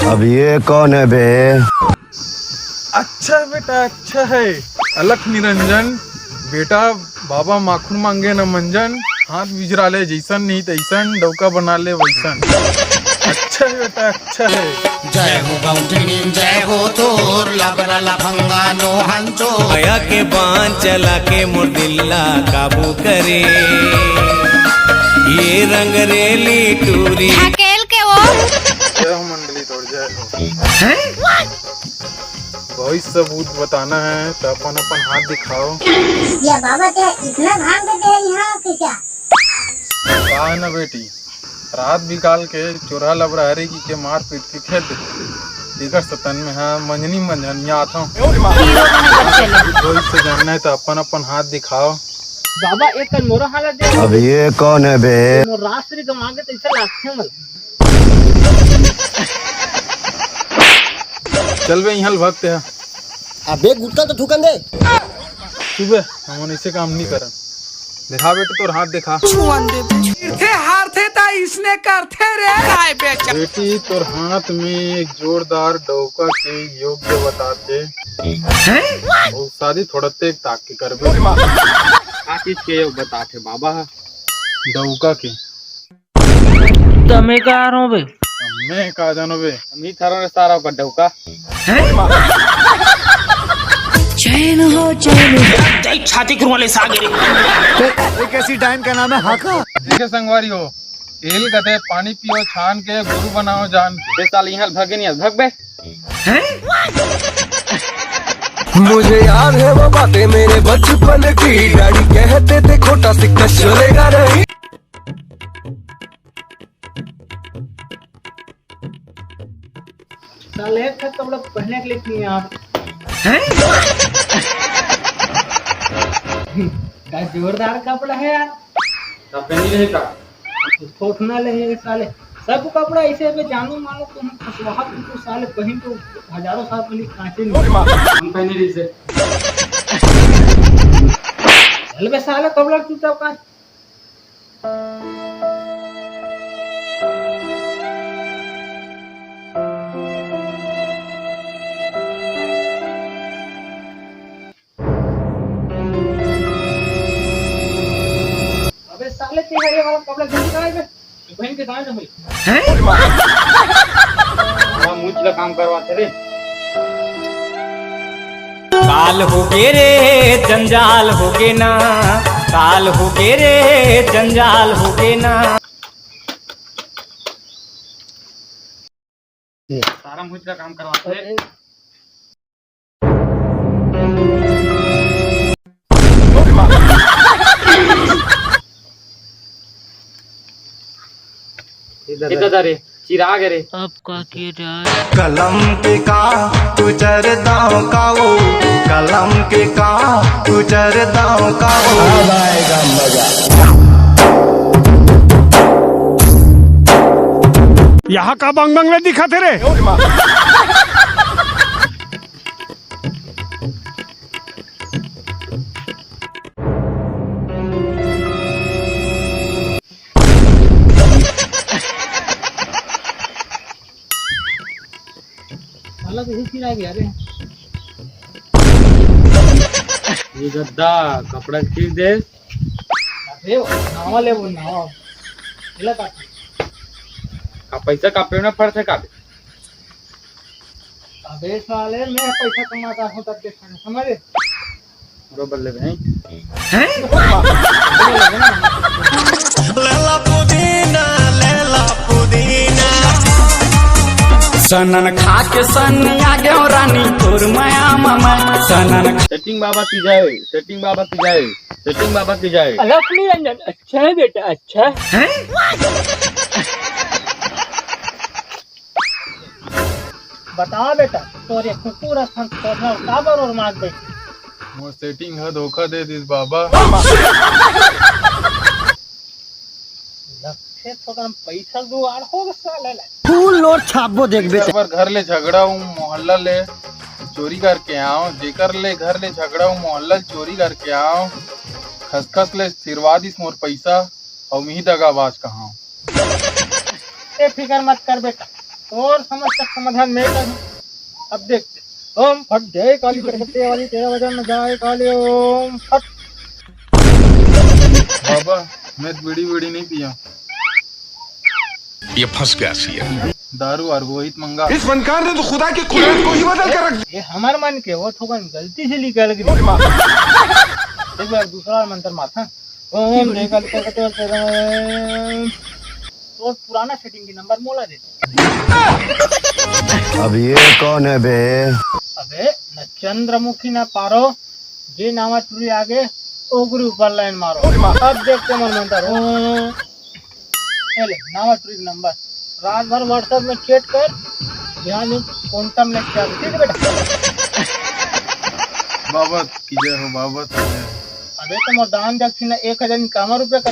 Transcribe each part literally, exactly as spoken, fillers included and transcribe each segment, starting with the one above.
अब ये कौन है बे? अच्छा बेटा, अच्छा है। अलख निरंजन, बेटा, बाबा माखुर मांगे न मंजन, हाथ बिजरा ले जैसन नहीं तैसन, डौका बना ले वैसन। अच्छा है बेटा, अच्छा है। जय हो गौंडीन, जय हो तोर, लबरा लफंगा नो हंचो। माया के बांध चला के मोर दिल ला काबू करे, ये रंग रेली टूरी। ढकेल के वो। जय हो मंडली तोर, जय हो। हैं? कोई सबूत बताना है तो अपन अपन हाथ दिखाओ। या बाबा, क्या इतना भांग देते हैं यहाँ पे क्या? का है ना बेटी, रात बिकाल के चोरहा लबरा हरे की के मार पीट के खेल देते। इकर सतन में हाँ मंजनी मंजनिया आता हूँ। हीरो बने बच्चे लोग। कोई से जानना है तो अपन अपन हाथ दिखाओ। बाबा, एक कन मोरो हालत दे। अब ये कौन है बे? मोर राष्ट्रीय गमागे तो ऐसा लागथे मला। चल बे, इहाँ ले भगते हा। अबे गुटका तो थूकन दे। सुबह हमन ऐसे काम नहीं करन। दिखा बेटे तोर हाथ दिखा। छुअन दे। गिरथे हारथे ता इसने करथे रे। काय बेचा। बेटी तोर हाथ में एक जोरदार डौका के योग्य बताथे। हैं? और शादी थोड़ा तेज ताक के करबे। का चीज के योग बताथे बाबा? डौका के। तमे का रो बे? मैं का जानो बे? हम ही थारो रे सारा का डौका। चैन हो चैन। जय छाती कुरवाले सागे रे। एक ऐसी डाइन का नाम है हाका। ठीक है संगवारी हो, तेल कथे पानी पियो छान के, गुरु बनाओ जान के। बे साल यहाँ भगे नहीं, भग बे। मुझे याद है वो बातें मेरे बचपन की, डैडी कहते थे खोटा सिक्का चलेगा नहीं। साले एक ठे कपड़ा पहने के लिए नहीं यार। हैं? का जोरदार कपड़ा है यार। का पहनी रहे का? थोथना ले है साले। सब कपड़ा ऐसे में जानू मानो तुम फसवाहा तुमको साले पहन के हजारों साल पहले कांचे नहीं। हम पहनी रही से। चल बे साले कपड़ा चुपचाप कांच। अबे साले, तेरा ये वाला कपड़ा जल्दी कहाँ है बे? तू बहन के दाएं ना भाई। हैं? बड़ा मुंह का काम करवाते रे। काल हो गे रे, जंजाल हो गे ना, काल हो गे रे, जंजाल हो गे ना। सारा मुंह का काम करवाते रे। इधर इधर रे, चिराग रे। अब का किया जाए? कलम के का कुचर दाव का वो, कलम के का कुचर दाव का वो। अब आएगा मजा। यहाँ का बंग बंग ले दिखा थे रे? साला तो यही चीज आ गया रे। ये गद्दा कपड़ा खींच दे। अरे नावा ले वो नावा। मिला का? का पैसा का पेड़ में फंसे का? अबे साले, मैं पैसा कमाता हूँ तब के खाना, समझ? बरोबर ले भाई। लेला पुदीना, लेला पुदीना। सनन खा के सन्नी आ गयो रानी तोर माया मामा। सनन खा- सेटिंग बाबा की जय, सेटिंग बाबा की जय, सेटिंग बाबा की जय। अलख निरंजन, अच्छा है बेटा, अच्छा। हैं? बता बेटा, तोरे कुकुर असन खोखला काबर और मार दे? मोर सेटिंग ह धोखा दे दिस बाबा। लखे थोकन पैसा जुगाड़ हो गे साले ले। फुल लोड छापबो देखबे। एक बार घर ले झगड़ा हूँ, मोहल्ला ले चोरी करके आओ, जेकर ले घर ले झगड़ा हूँ, मोहल्ला ले चोरी करके आओ, खसखस ले सिरवा दिस मोर पैसा, अउ मिही दगाबाज कहाँ। ए फिकर मत कर बेटा, तोर समस्या के समाधान मैं करूँ। अब देख, ओम फट जय काली, सरस्वती वाली, तेरा वजन में जाए काली, ओम फट। बाबा, मैं तो बीड़ी वीड़ी नहीं पिया। ये फंस गया सी है। दारू वारू वही तो मंगा। इस फनकार ने तो खुदा की कुदरत को ही बदल कर रख दिया। ये हमार मन के वो थोकन गलती से निकल गई। एक बार दूसरा मंत्र माथा। ओम जय काली, सरस्वती वाली, तेरा वजन। तो पुराना सेटिंग के नंबर मोला दे। अब ये कौन है बे? अबे, न चंद्रमुखी न पारो, जे नावा टुरी आगे, ओकरे ऊपर लाइन मारो। अब देखते मन मंतर। ओ, ए ले, नावा टुरी के नंबर। रात भर WhatsApp में चैट कर, बिहान में क्वांटम में क्या, ठीक है बेटा? बाबा की जय हो, बाबा की जय। अबे तो मोर दान दक्षिणा एक हजार इक्यावन रुपया कर।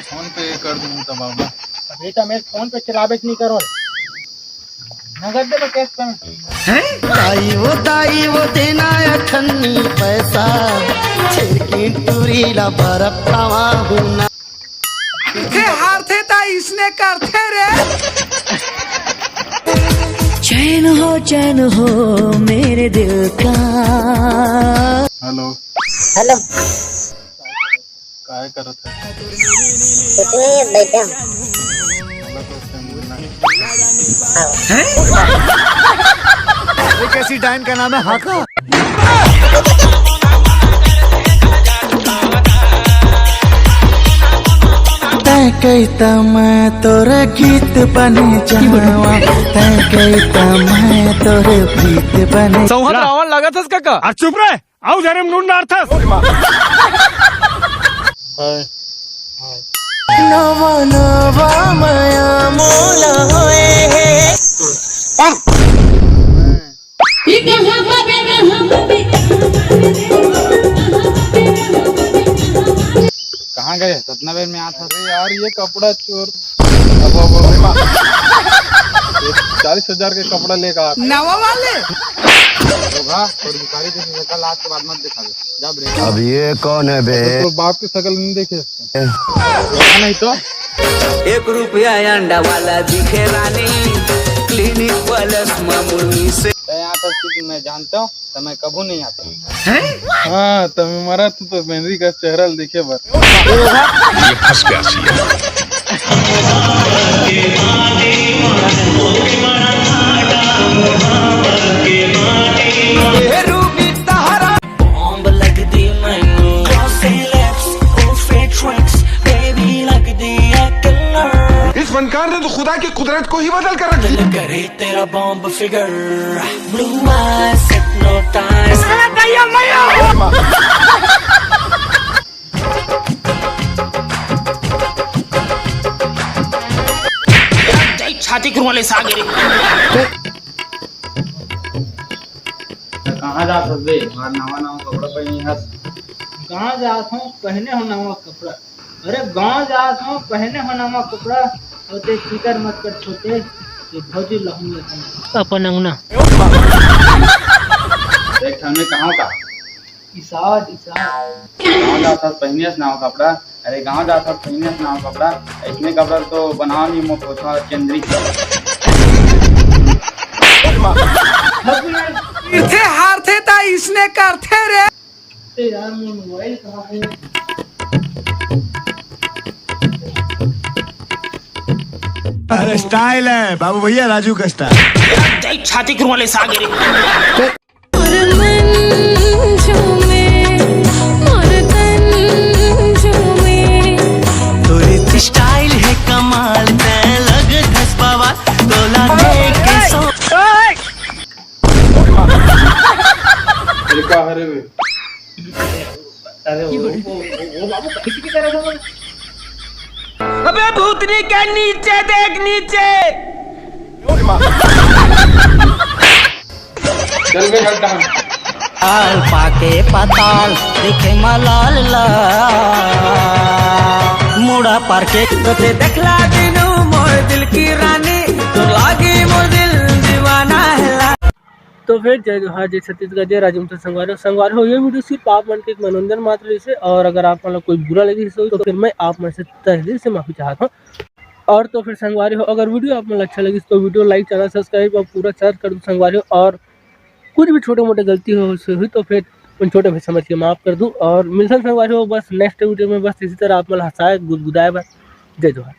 फोन पे कर दूँ तो बाबा। अबे तो मैं फोन पे चलाबे नहीं करो। नगद दे, कैश पेमेंट। ताई वो, ताई वो, देना अठन्नी पैसा, छेरकी टूरी ला बरफ खावा हूँ ना। थे हारथे ता इसने करथे रे। चैन हो, चैन हो मेरे दिल का। हेलो। हेलो। काय करत है? कुछ नहीं, बैठे हैं। एक ऐसी डाइन का नाम है हाका। तै कहिता मैं तोर गीत बने जावा, तै कहिता मैं तोर प्रीत बने। सौहत रावण लागत हस काका। अरे चुप रहे। आऊ जाने में नून डारथस। नवा नवा मया मोला होए हे। कहाँ गए? कितना बेर में आता। अरे यार, ये कपड़ा चोर। अब, अब, अब, ये चालीस हजार के कपड़ा लेकर आता। नवा वाले। तो भा, थोड़ी भिखारी जैसी शक्ल आज के बाद मत दिखावे। जा ब्रेक। अब ये कौन है बे? तो बाप की शक्ल नहीं देखे। नहीं तो। एक रुपया अंडा वाला दिखे रानी, क्लिनिक प्लस मामूली से। मैं यहाँ पर स्थिति मैं जानता हूँ, तो मैं कभू नहीं आता। हाँ, तमे मरा तू तो मेहंदी का चेहरा दिखे बर। ये फंस गया सी। बॉम्ब लगदी मैनू, glossy lips, ओ फिट ट्रिक्स, बेबी लगदी है किलर। इस फनकार ने तो खुदा की कुदरत को ही बदल कर रख दिया। दिल करे तेरा bomb figure, blue eyes, hypnotize। साला दैया मैया। छाती कुरवाले सागे रे। त कहाँ जात हस बे? हमार नवा नवा कपड़ा पहिने हस। कहाँ जात हूँ, पहने हो नवा कपड़ा। अरे गाँव जात हूँ, पहने हो नवा कपड़ा। और ते फिकर मत कर छोटे, ये भौजी लहंगा अपन अंगना। देख, हमने कहाँ का? इसाद, इसाद। गाँव जात हस पहिने हस नवा कपड़ा। अरे गाँव जात हस पहिने हस नवा कपड़ा। इसने कपड़ा तो बनाओ नहीं, मो पोछा चंद्री। इथे हारथे ता इसने करथे रे। ए यार, मोर मोबाइल कहाँ है? अरे स्टाइल है बाबू भैया, राजू का स्टाइल। छाती कुरवाले सागे रे। मोर मन झूमे, मोर तन झूमे। तोरे स्टाइल है कमाल, तै लग घस बाबा, तोला देख के सो। ये का हरे बे? अरे वो, वो, वो, वो बाबू कैसे की तरह था? अबे भूतनी के नीचे देख, नीचे। चल बे, हट यहाँ। पाताल पाके पाताल दिखे मलाल ला। मुड़ा पार के तोते देखला दिनू मोर दिल की रानी, तो लागी मोर दिल दीवाना है। तो फिर जय जोहार, जय छत्तीसगढ़, जय राजमथुर संगवारी हो। संगवारी हो, ये वीडियो सिर्फ आप मन के एक मनोरंजन मात्र रहिसे, और अगर आप मन ला कोई बुरा लगे हो तो फिर मैं आप मन से तहे दिल से माफी चाहत हूँ। और तो फिर संगवारी हो, अगर वीडियो आप मन ल अच्छा लगिस तो वीडियो like, चैनल सब्सक्राइब और पूरा शेयर कर दो संगवारी हो। और कुछ भी छोटे मोटे गलती हो से हुई तो फिर उन छोटे भाई समझ के माफ कर दो। और मिलथन संगवारी हो बस नेक्स्ट वीडियो में, बस इसी तरह आप मन ल हंसाए गुदगुदाए बर। जय जोहार।